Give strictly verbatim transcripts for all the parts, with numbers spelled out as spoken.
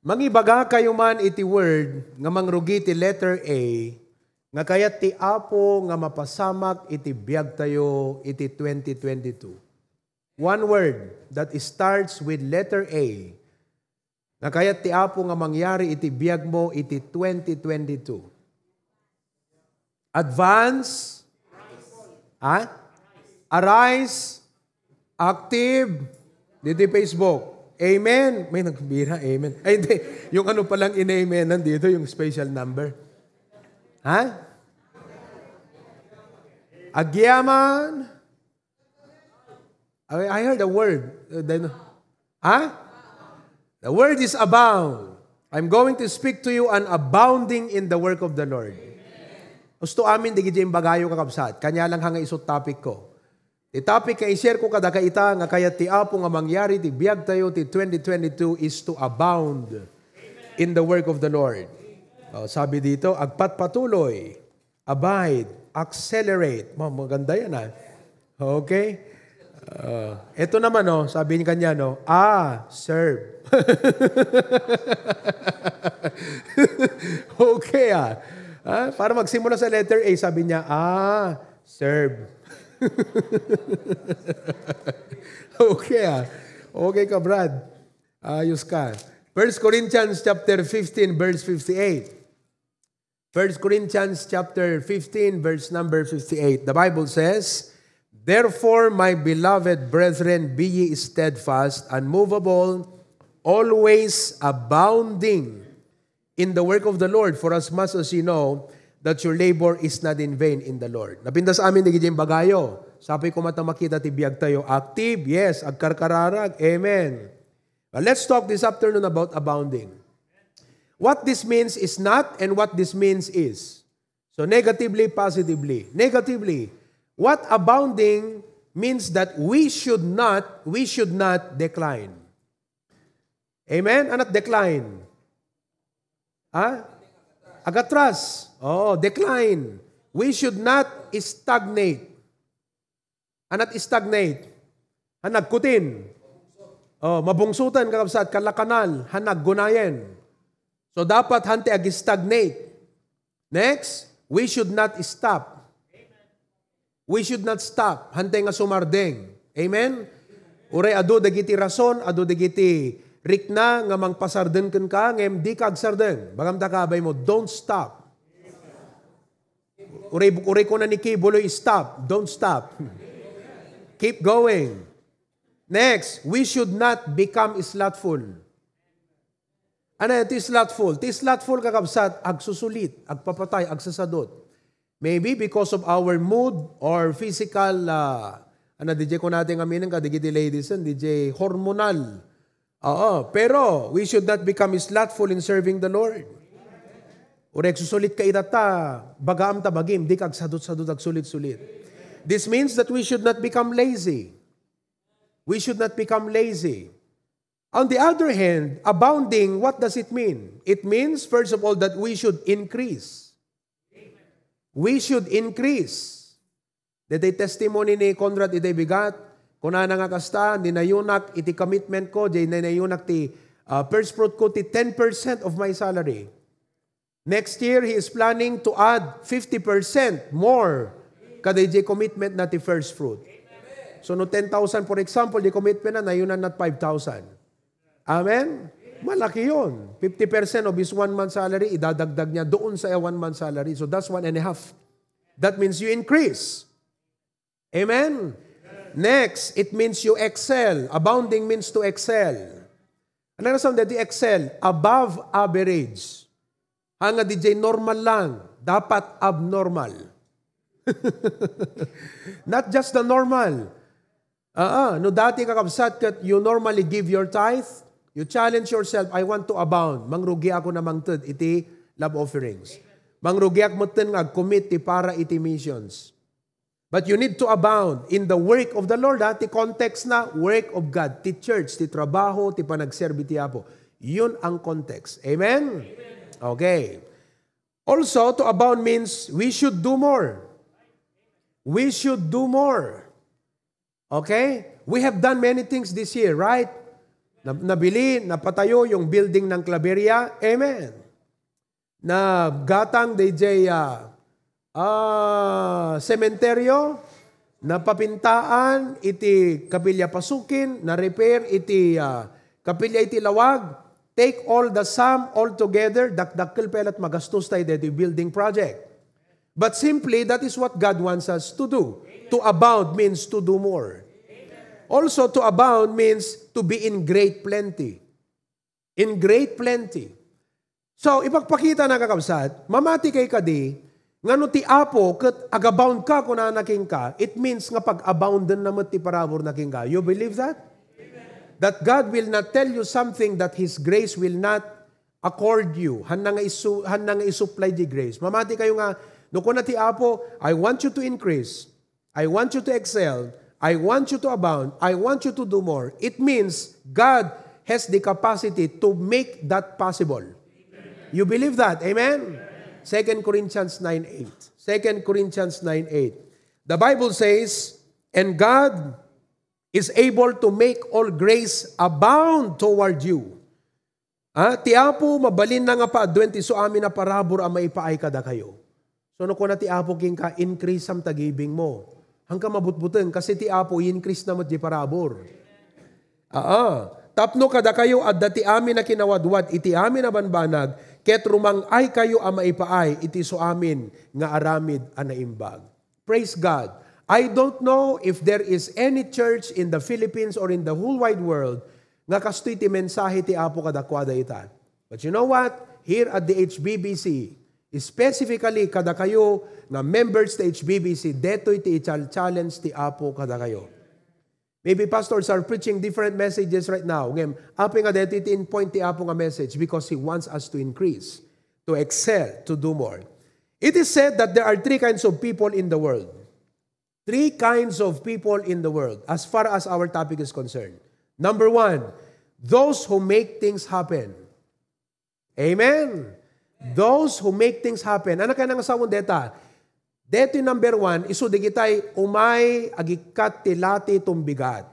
Mangibagakayo man iti word nga mangrugi ti letter A, nga kayat ti Apo nga mapasamak iti biagtayo iti twenty twenty-two. One word that starts with letter A, nga kayat ti Apo nga mangyari iti biagmo iti twenty twenty-two. Advance. Ha? Arise. Active. Didi Facebook. Amen. May nagbira. Amen. Ay, hindi. Yung ano palang in-amen nandito, yung special number. Ha? Agyaman. I I heard a word. Uh, then, ha? The word is abound. I'm going to speak to you on abounding in the work of the Lord. Usto amin di gidya imbagayo, kakabsat. Kanya lang hanga isut topic ko. Ti topic nga i-share ko kadaka ita nga kayat ti Apo nga mangyari ti biag tayo ti twenty twenty-two is to abound in the work of the Lord. Oh, sabi dito, agpatpatuloy, abide, accelerate. Ma- maganda yan, ah. Okay? Ah, eto naman, oh, sabi niya kanya, no, ah, serve. Okay, ah. Ah, para magsimula sa letter A, sabi niya, ah, serve. Okay, ah. Okay ka, Brad. Ayos ka. First Corinthians chapter fifteen, verse fifty-eight. First Corinthians chapter fifteen, verse number fifty-eight. The Bible says, "Therefore, my beloved brethren, be ye steadfast, unmovable, always abounding in the work of the Lord, for as much as ye know that your labor is not in vain in the Lord." Napintas amin di gidya imbagayo. Sapay ko mata makita ti biag tayo. Active, yes. Agkarkararag, amen. But let's talk this afternoon about abounding. What this means is not, and what this means is. So negatively, positively. Negatively, what abounding means that we should not, we should not decline. Amen? Anat decline? Ha? Agatras. Oh, decline. We should not stagnate. Anat stagnate? Han nagkutin. Oh, mabungsutan, kakabsat, kalakanal, han naggunayen. So, dapat hante ag-stagnate. Next, we should not stop. We should not stop. Hante nga sumardeng. Amen? Uray adu dagiti rason, adu dagiti rikna nga mangpasardeng kenka, ngem di ka agsardeng. Bagamta kabay mo, don't stop. Uray, uray kuna ni Kibuloy, stop. Don't stop. Keep going. Next, we should not become slothful. Ano ti slothful? Ti slothful, kakabsat, agsusulit, agpapatay, agsasadot. Maybe because of our mood or physical, ah, ano, D J ko natin nga meaning ka, D J ladies, and D J hormonal. Oo, pero we should not become slothful in serving the Lord. Uray agsusulit ka ita ta, bagaam ta bagim, di ka agsadot-sadot, agsulit-sulit. This means that we should not become lazy. We should not become lazy. On the other hand, abounding, what does it mean? It means, first of all, that we should increase. We should increase. Daytoy testimony ni Conrad iti bigat, kunana nga kasta, ninayunak iti commitment ko, jay ninayunak ti, ah, first fruit ko ti ten percent of my salary. Next year, he is planning to add fifty percent more kadayjay commitment na ti first fruit. So, no ten thousand, for example, di commitment na, nayunan na five thousand. Amen? Malaki yun. Fifty percent of his one month salary, idadagdag niya doon sa one month salary. So, that's one and a half. That means you increase. Amen? Next, it means you excel. Abounding means to excel. Ano na sound di excel? Above average. Hanga di jay normal lang. Dapat abnormal. Not just the normal. Ah, ah, no dati kakabsat ket you normally give your tithe, you challenge yourself, "I want to abound." Mangrugi ako na mangted iti love offerings. Mangrugiak metten nga ag-commit ti para iti missions. But you need to abound in the work of the Lord, ha? Ti context na, work of God, ti church, ti trabaho, ti panagserbi ti Apo. Yun ang context. Amen? Okay. Also, to abound means we should do more. We should do more. Okay? We have done many things this year, right? Na-, nabili, napatayo yung building ng Claveria. Amen. Nagatang D J, ah, ah, sementeryo, napapintaan iti Kapilya Pasukin, na-repair iti, ah, Kapilya iti Lawag. Take all the sum, all together, dakdakkel pay la't magastos tayo dito building project. But simply, that is what God wants us to do. To abound means to do more. Also, to abound means to be in great plenty. In great plenty. So, ipakpakita na, kakabsat, mamati kay kadi, nga no ti Apo ket agabound ka, kunana kenka, it means nga pag-abounden na met ti parabur na kenka. You believe that? That God will not tell you something that His grace will not accord you. Hanna nga isu-, hanna nga isupply di grace. Mamati kayo nga, no kuna ti Apo, "I want you to increase. I want you to excel. I want you to abound. I want you to do more." It means God has the capacity to make that possible. You believe that? Amen? Second Corinthians nine eight. Second Corinthians nine eight. The Bible says, "And God is able to make all grace abound toward you." Ah, ti Apo, mabalin na nga paaduen ti isu amin a parabur a maipaay kadakayo. So, no kuna ti Apo kenka, "Increase-am ta giving mo." Hanka mabutbuteng, kasi ti Apo, i-increase na met di parabur. Aa, tapno kadakayo adda ti amin a kinawadwad iti amin a banbanag, ket rumang-aykayo a maipaay iti isu amin nga aramid a naimbag. Praise God. I don't know if there is any church in the Philippines or in the whole wide world nga kastoy ti mensahe ti Apo kadakuada ita. But you know what? Here at the H B B C, specifically kadakayo nga members ti H B B C, detoy ti ichal-challenge ti Apo kadakayo. Maybe pastors are preaching different messages right now. Ngem, apay nga detoy ti in-point ti Apo nga message? Because He wants us to increase, to excel, to do more. It is said that there are three kinds of people in the world. Three kinds of people in the world, as far as our topic is concerned. Number one, those who make things happen. Amen. Those who make things happen. Ano kaya nang sawon deta? Detoy number one, isu digitay umay agikkat ti lati tumbigat.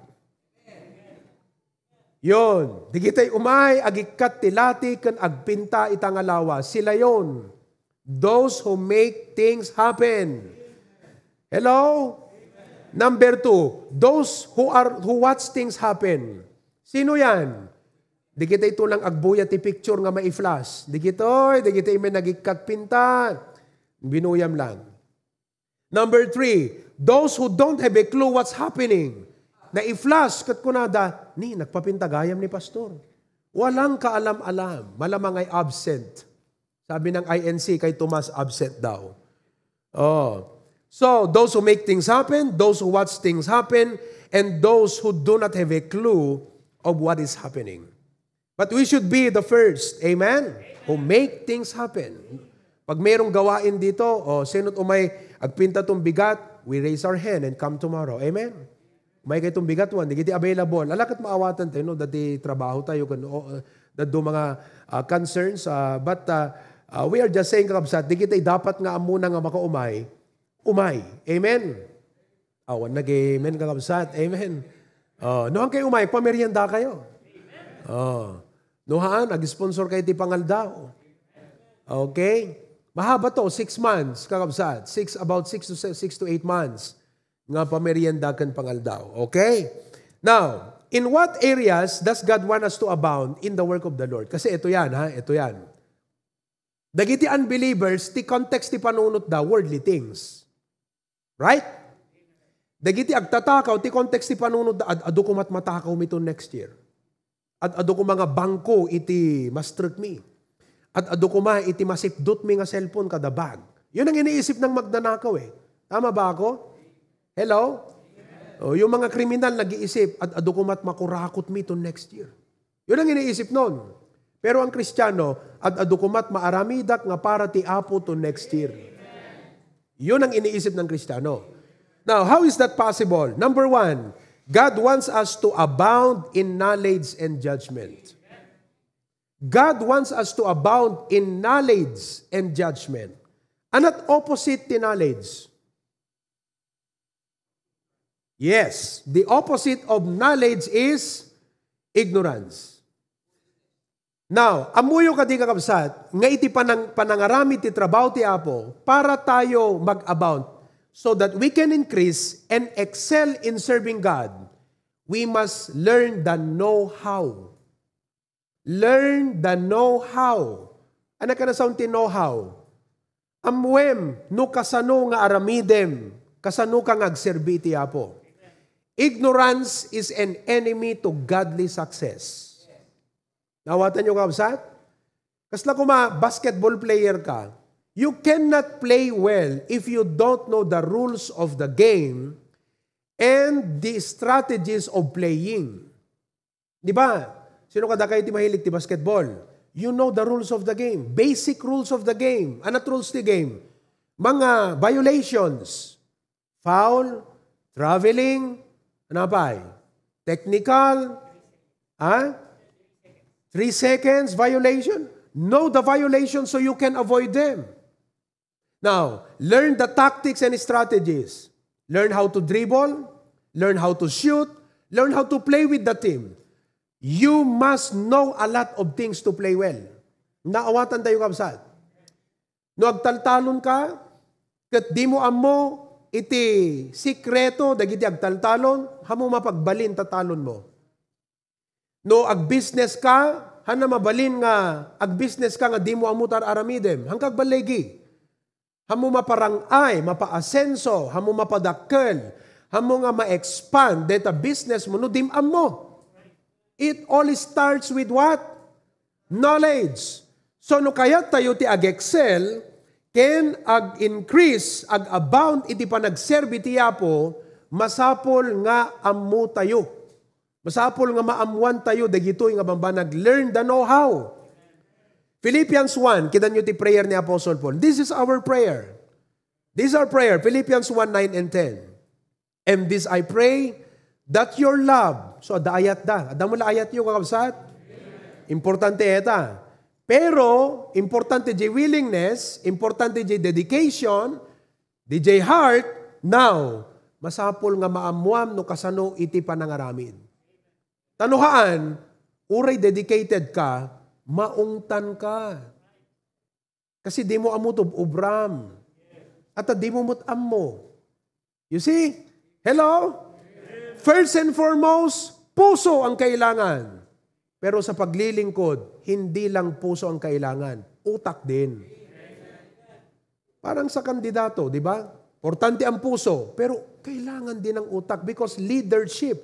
Yon, digitay umay agikkat ti lati ken agpinta ita nga lawas. Sila yon. Those who make things happen. Hello? Number two, those who are, who watch things happen. Sino yan? Digitay tulang agbuya ti picture nga mai-flash. Digitoy, digitay may nagikkat pinta. Binuyam lang. Number three, those who don't have a clue what's happening. Nai-flash, ket kunada, "Ni, nagpapinta gayam ni pastor." Walang kaalam-alam. Malamang ay absent. Sabi ng I N C kay Tomas, absent daw. Oh. So, those who make things happen, those who watch things happen, and those who do not have a clue of what is happening. But we should be the first, amen, who make things happen. Pag mayroong gawain dito, o sino't umay agpinta tong bigat, we raise our hand and come tomorrow. Amen? Umay kay tong bigat, wan, digiti available. Ala ket maawatan tayo, no? Dati trabaho tayo, kun, o, uh, dadu mga, uh, concerns, uh, but, uh, uh, we are just saying, kakabsat, digiti dapat nga amuna nga makaumay, umay. Amen? Awan nag-amen, kakabsat. Amen. Oh, no, ang kayo umay, pamerienda kayo. Oh. No, haan, ag-sponsor kayo ti pangaldaw. Okay? Mahaba to, six months, kakabsat. Six, about six to se-, six to eight months nga pamerienda ken pangaldaw. Okay? Now, in what areas does God want us to abound in the work of the Lord? Kasi ito yan, ha? Ito yan. Dagiti unbelievers, ti context ti panunotda, worldly things. Right? Dagiti agtatakaw, ti context ti panunotda, ad-adu koma't matakawmi ton next year. Ad-adu koma nga bangko iti mastrek mi. Ad-adu koma iti masipdot mi nga cellphone kada bag. Yun ang iniisip ng magnanakaw eh. Tama ba ako? Hello? O, yung mga kriminal nag-iisip, ad-adu koma't makurakot mi ton next year. Yun ang iniisip nun. Pero ang Kristiyano, ad-adu koma't maaramidak nga para ti Apo ton next year. Yun ang iniisip ng Kristiyano. Now, how is that possible? Number one, God wants us to abound in knowledge and judgment. God wants us to abound in knowledge and judgment. Ana't opposite ti knowledge? Yes, the opposite of knowledge is Ignorance. Now, ammoyo kadi, kakabsat, nga iti panang-, panangaramid ti trabaho ti Apo, para tayo mag-abound, so that we can increase and excel in serving God, we must learn the know-how. Learn the know-how. Ano ka na sound ti know-how? Ammoem no kasano nga aramidem, kasano ka nga agserbi iti Apo. Ignorance is an enemy to godly success. Naawatan niyo, kabsat? Kasla koma basketball player ka, you cannot play well if you don't know the rules of the game and the strategies of playing. Di ba? Sino kadakayo ti mahilig ti basketball? You know the rules of the game. Basic rules of the game. Anat rules ti game? Mga violations. Foul, traveling, ano pay? Technical, ha? Three seconds violation. Know the violation so you can avoid them. Now, learn the tactics and strategies. Learn how to dribble, learn how to shoot, learn how to play with the team. You must know a lot of things to play well. Naawatan tayo, kabsat. No agtaltalon ka, ket dimo ammo iti sikreto dagiti agtaltalon, haanmo mapagbalin ta talon mo. No agbusiness ka, haanna mabalin nga agbusiness ka nga dimo ammo ti ar-aramidem. Haanka agballigi. Haanmo maparang-ay, mapaasenso, haanmo mapadakkel, haanmo nga ma-expand dayta business mo no dim ammo. It all starts with what? Knowledge. So, no kayat tayo ti ag-excel, ken ag-increase, ag-abound iti panagserbi ti Apo, masapul nga ammo tayo. Masapul nga maammoan tayo dagitoy nga bambanag. Learn the know-how. Philippians one, kitanyo ti prayer ni Apostle Paul. This is our prayer. This is our prayer. Philippians one, nine and ten. And this I pray, that your love. So, adda ayat da. Adda mo la ayat yo, kakabsat? Importante eta. Pero, importante di willingness, importante di dedication, di jay heart. Now, masapul nga maammuam no kasano iti panangaramid. Ta no haan, uray dedicated ka, maungtan ka. Kasi di mo ammo ti ub-ubram. At di mo met ammo. You see? Hello? First and foremost, puso ang kailangan. Pero sa paglilingkod, hindi lang puso ang kailangan. Utak din. Parang sa kandidato, di ba? Importante ang puso, pero kailangan din ang utak because leadership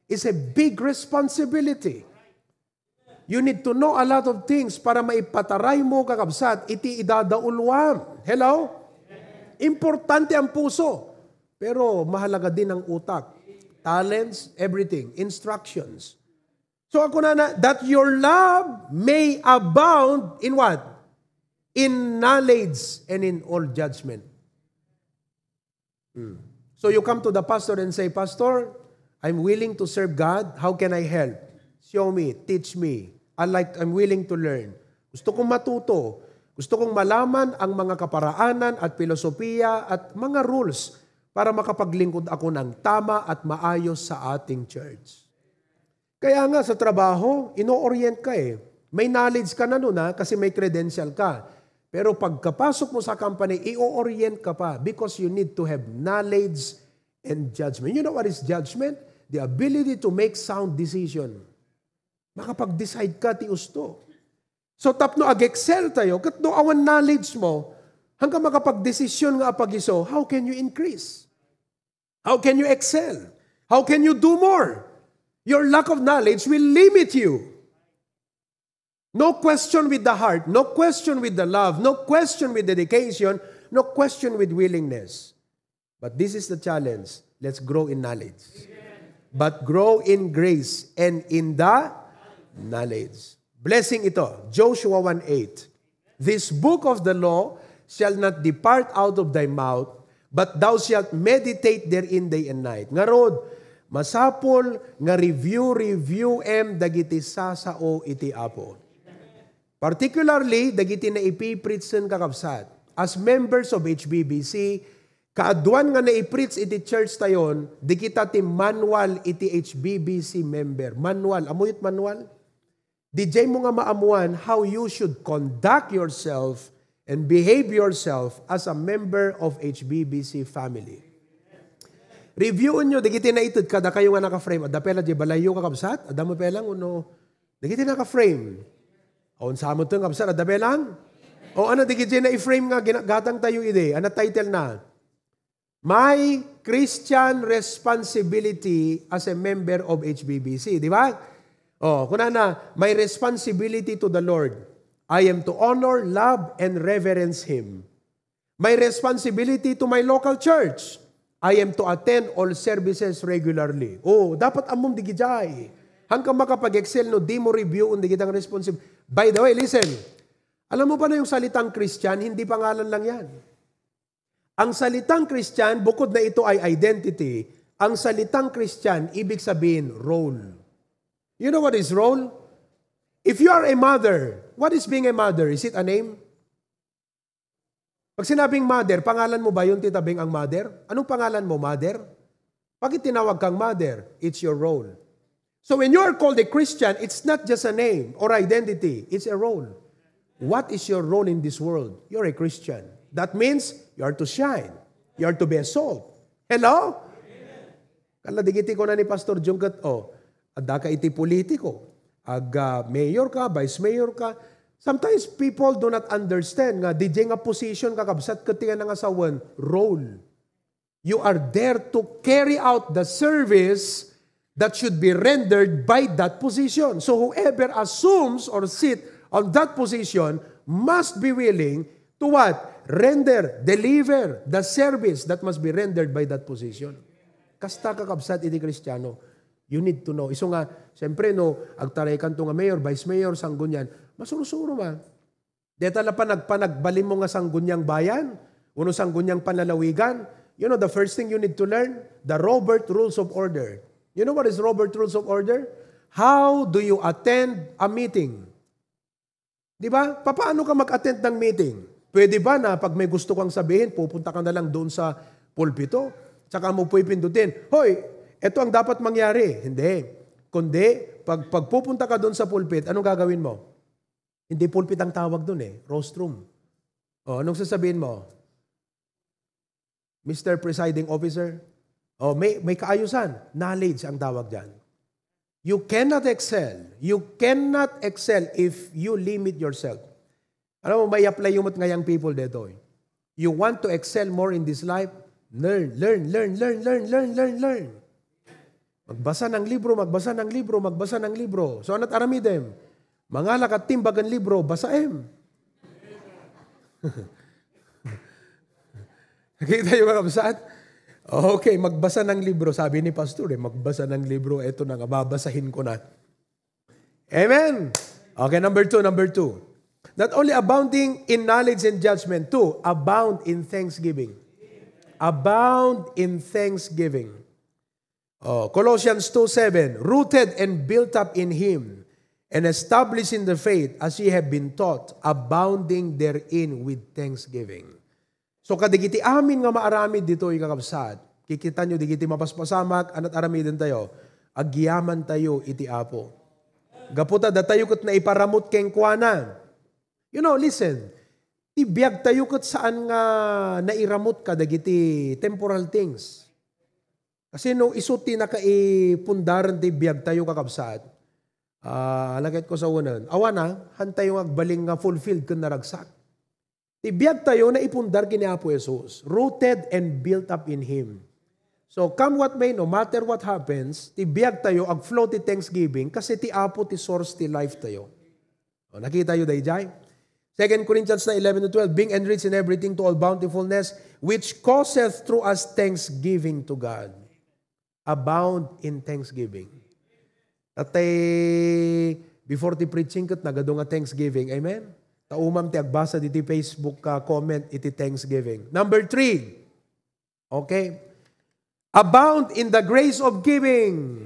is a big responsibility. You need to know a lot of things para maipataray mo, kakabsat, iti idadauluam. Hello? Importante ang puso, pero mahalaga din ang utak. Talents, everything, instructions. So, ako na na, that your love may abound in what? In knowledge and in all judgment. Hmm. So you come to the pastor and say, "Pastor, I'm willing to serve God. How can I help? Show me, teach me. I like, I'm willing to learn. Gusto kong matuto. Gusto kong malaman ang mga kaparaanan at pilosopiya at mga rules para makapaglingkod ako ng tama at maayos sa ating church." Kaya nga sa trabaho, ino-orient ka eh. May knowledge ka na nun, ha, kasi may credential ka. Pero pagkapasok mo sa company, i-orient ka pa because you need to have knowledge and judgment. You know what is judgment? The ability to make sound decision. Makapag-decide ka ti usto. So tapno ag-excel tayo, ket no awan knowledge mo, haanka makapagdesisyon nga apagiso, how can you increase? How can you excel? How can you do more? Your lack of knowledge will limit you. No question with the heart, no question with the love, no question with dedication, no question with willingness. But this is the challenge. Let's grow in knowledge. But grow in grace and in the knowledge. Blessing ito. Joshua one eight. "This book of the law shall not depart out of thy mouth, but thou shalt meditate therein day and night." Ngarud, masapul nga review, review em dagiti sasao iti Apo. Particularly, dagiti naipipreach-en, kakabsat. As members of H B B C, Kaaduan nga naipreach iti church tayon, di kita ti manual iti H B B C member. Manual. Ammoyo ti manual? Diay mo nga maamuan how you should conduct yourself and behave yourself as a member of H B B C family. Review-enyo, dagiti naited kadakayo nga naka-frame. Adda pay la diay balayyo, kakabsat? Adda mo pay lang, uno? Dagiti naka-frame. O, unsa met, kakabsat? Adda pay lang? O, ano, dagiti na-frame nga gina-, gatang tayo idi? Ano title na? My Christian responsibility as a member of H B B C, di ba? O, kunana, "My responsibility to the Lord. I am to honor, love, and reverence Him. My responsibility to my local church. I am to attend all services regularly." O, dapat ammom digidiay. Hangka makapag-excel no di mo review-en digitang responsibility. By the way, listen. Alam mo ba na yung salitang Christian, hindi pangalan lang yan. Ang salitang Christian, bukod na ito ay identity, ang salitang Christian, ibig sabihin, role. You know what is role? If you are a mother, what is being a mother? Is it a name? Pag sinabing mother, pangalan mo ba yun, Tita Beng, ang mother? Anong pangalan mo, mother? Bakit tinawag kang mother? It's your role. So when you are called a Christian, it's not just a name or identity. It's a role. What is your role in this world? You're a Christian. That means you are to shine. You are to be a salt. Hello? Kala digiti kuna ni Pastor Jung ket, o, adda ka iti politiko. Ag, ah, mayor ka, vice mayor ka. Sometimes people do not understand nga diay nga position, kakabsat, ket ti nga nangasawen, role. You are there to carry out the service that should be rendered by that position. So whoever assumes or sit on that position must be willing to what? Render, deliver the service that must be rendered by that position. Kasta, kakabsat, iti Kristiano. You need to know. Isu nga, siyempre, no, agtaraykanto nga mayor, vice mayor, sanggunian, masursuro man. Deta la panagpanagbalin mo nga sangguniang bayan, uno sangguniang panlalawigan, you know, the first thing you need to learn, the Robert Rules of Order. You know what is Robert Rules of Order? How do you attend a meeting? Di ba? Papaano ka mag-attend ng meeting? Pwede ba na pag may gusto kang sabihin, pupunta ka na lang doon sa pulpito? Tsaka mo pwipindutin, "Hoy, eto ang dapat mangyari." Hindi. Kundi, pag, pagpupunta ka doon sa pulpit, anong gagawin mo? Hindi pulpit ang tawag doon eh. Rostrum. O, anong sasabihin mo? Mister Presiding Officer? O, may, may kaayusan. Knowledge ang tawag dyan. You cannot excel. You cannot excel if you limit yourself. Alam mo, may apply yung mga young people dito eh. You want to excel more in this life? Learn, learn, learn, learn, learn, learn, learn, learn. Magbasa ng libro, magbasa ng libro, magbasa ng libro. So, anat aramidem? Mangala ka timbag ng libro, basaem. Nakita yung mga kabsat? Okay, magbasa ng libro. Sabi ni Pastor eh, magbasa ng libro, eto na nga, babasahin ko na. Amen? Okay, number two, number two. Not only abounding in knowledge and judgment, two, abound in thanksgiving. Abound in thanksgiving. Oh, Colossians two seven, "Rooted and built up in Him, and established in the faith as ye have been taught, abounding therein with thanksgiving." So, kadagiti amin nga maaramid ditoy, kakabsat, kikita nyo, dagiti mapaspasamak, anat aramiden tayo, agyaman tayo iti Apo. Gapu ta datayo ket naiparamut kenkuana. You know, listen, ti biag tayo ket saan nga nairamut kadagiti temporal things. Kasi no isu ti nakaipundaren ti biag tayo, kakabsat, ah, lagayat ko sa unan, awan na, han tayo nga agbalin nga fulfilled ken naragsak. Ti biag tayo naipundar ken ni Apo Jesus, rooted and built up in Him. So, come what may, no matter what happens, ti biag tayo agflow ti thanksgiving kasi ti Apo ti source ti life tayo. O, nakita yo dayjay? Second Corinthians na eleven to twelve, "Being enriched in everything to all bountifulness, which causeth through us thanksgiving to God." Abound in thanksgiving. Tatay, before ti preaching ket nagadu nga thanksgiving. Amen? Ta umam ti agbasa diti Facebook ka comment iti thanksgiving. Number three. Okay? Abound in the grace of giving.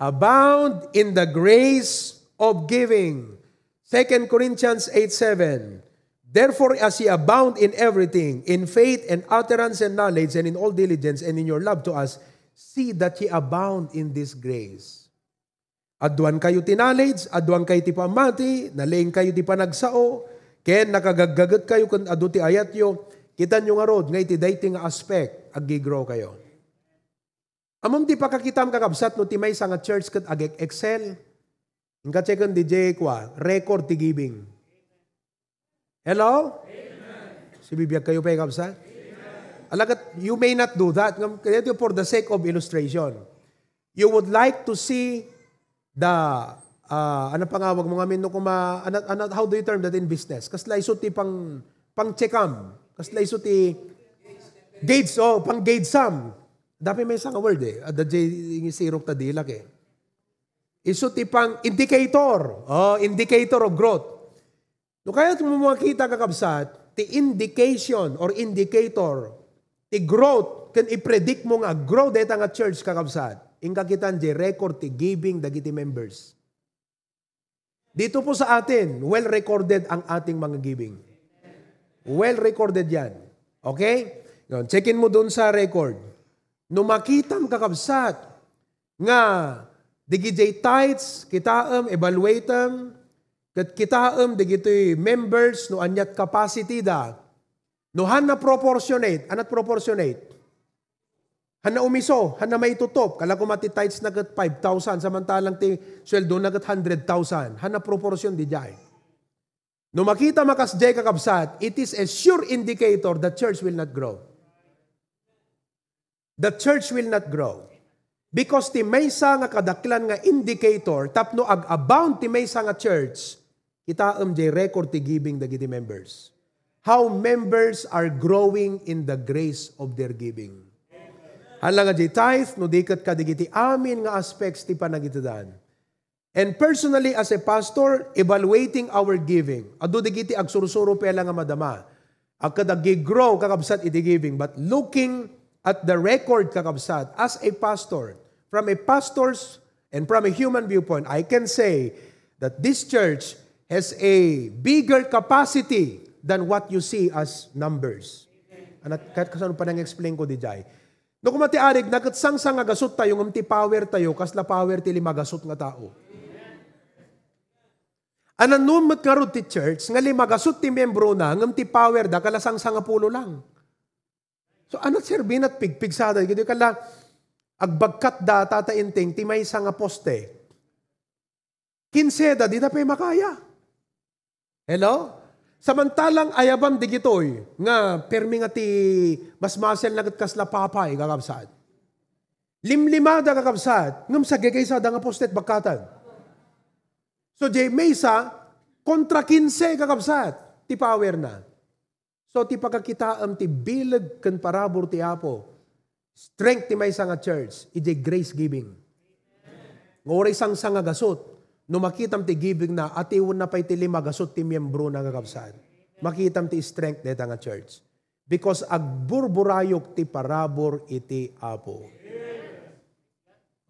Abound in the grace of giving. Second Corinthians eight seven, Therefore, as ye abound in everything, in faith and utterance and knowledge, and in all diligence, and in your love to us, see that ye abound in this grace. Aduan kayo ti knowledge, aduan kayo ti pammati, nalaing kayo ti panagsao, ken nakagaggaget kayo ken adu ti ayatyo. Kitan yo ngarud nga iti daytoy nga aspect, aggi-grow kayo. Ammom ti pakakitam, kakabsat, no ti maysa nga church ket ag-excel? Inka checken D J kwa, record ti giving. Hello? Sibibiag kayo pay, kabsat? Alagad, you may not do that. Ngem, kaya for the sake of illustration, you would like to see the, ah, ano pangawag mo ngamin no kuma, ano, ano, how do you term that in business? Kasla isu ti pang, pang checkam. Kasla isu ti gauge, oh, pang gauge sam. Dapat may isang word eh. Ada jay sirok ta dilak eh. Isu ti pang indicator. Oh, indicator of growth. No kayat mo makita, kakabsat, ti indication or indicator, ti growth, ken i-predict mo nga grow deta nga church, kakabsat, inka kitan jay record ti giving dagiti members. Dito po sa atin, well recorded ang ating mga giving. Well recorded yan. Okay? Ngayon, checkin mo dun sa record. No makitam, kakabsat, nga digiti tithes, kitaem, evaluatem, ket kitaem digiti members no aniat capacity da, no hanna proportionate, aniat proportionate? Hanna umiso, hanna maitutop, kala koma ti tithes na ket five thousand, samantalang ti sweldo na ket hundred thousand. Hanna proportion di jay. No makita makasjay, kakabsat, it is a sure indicator the church will not grow. The church will not grow. Because ti maysa nga kadaklan nga indicator tapno ag-abound ti maysa nga church, kitaem jay record ti giving dagiti members. How members are growing in the grace of their giving. Hala nga jay tithe, no di ket kadigiti amin nga aspects ti panagitedan. And personally, as a pastor, evaluating our giving. Adu digiti agsursuro pay la nga madama. Agkad aggi-grow, kakabsat, iti giving. But looking at the record, kakabsat, as a pastor, from a pastor's and from a human viewpoint, I can say that this church has a bigger capacity than what you see as numbers. Ano, kat-, kasano pa nang explain ko di jay? No kuma ti arig, naket sangsangagasut tayo, ngem ti power tayo, kasla power ti limagasut nga tao. Ananon met ngarud ti church, nga limagasut ti miyembro na, ngem ti power da, kala sangsangapulo lang. So, anat serbi nat pigpigsada, kadi kala agbagkat da, tata inting, ti maysa nga poste. Kinse da, di da pay makaya. Hello? Samantalang ayabam digitoy nga permi nga ti mas masel na ket kasla papay, kakabsat. Limlimada, kakabsat, ngem sagagaysada nga postet bakkatan. So, jay maysa, kontra kinse, kakabsat, ti power na. So, ti pakakitaem ti bileg ken parabur ti Apo, strength ti maysa nga church, idiay grace giving. Nga uray sangsangagasut, no makitam ti giving na, atiwenna pay ti limagasut ti miyembro na nga kabsat. Makitam ti strength deta nga church. Because agburburayok ti parabur iti Apo.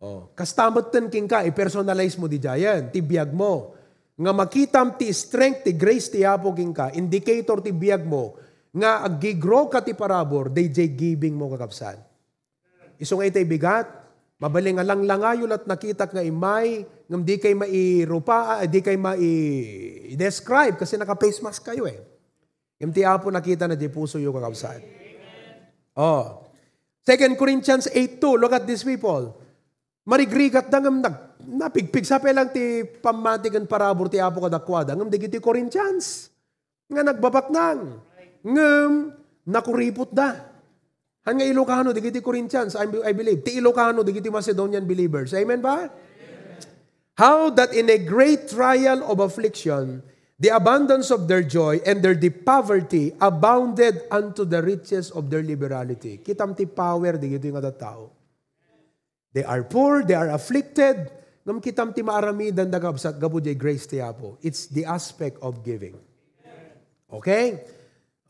Oh, kasta metten kenka, i-personalize mo diay, ti biag mo. Nga makitam ti strength, ti grace ti Apo kenka, indicator ti biag mo, nga aggi-grow ka ti parabur, dayjay giving mo, kakabsat. Isu nga itay bigat, mabalin nga langlangayo lat nakitak nga immay, ngem di kay mairupaa, di kay mai-describe kasi naka-face mask kayo eh. Ngem ti Apo nakita na di puso yo, kakabsat. Oh. Second Corinthians eight two, look at these people. Marigrigat da ngem nag-, napigpigsa pay lang ti pammati ken parabur ti Apo kadakuada. Ngem dagiti Corinthians nga nagbabaknang. Ngem nakuripot da. Han nga Ilocano dagiti Corinthians, I, I believe. Ti Ilocano dagiti Macedonian believers. Amen ba? How that in a great trial of affliction, the abundance of their joy and their deep poverty abounded unto the riches of their liberality. Kitam ti power dagitoy nga tattao. They are poor, they are afflicted. Ngem kitam ti maaramidan da, kabsat, gapu diay grace ti Apo. It's the aspect of giving. Okay?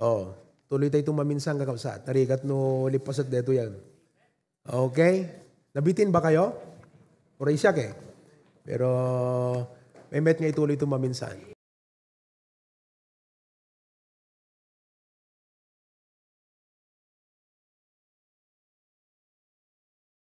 Oh, tuloy tayo itong maminsan, kakabsat. Narigat no lipaset dito yan. Okay? Nabitin ba kayo? Uray siak eh. Pero, may met nga ituloy itong maminsan.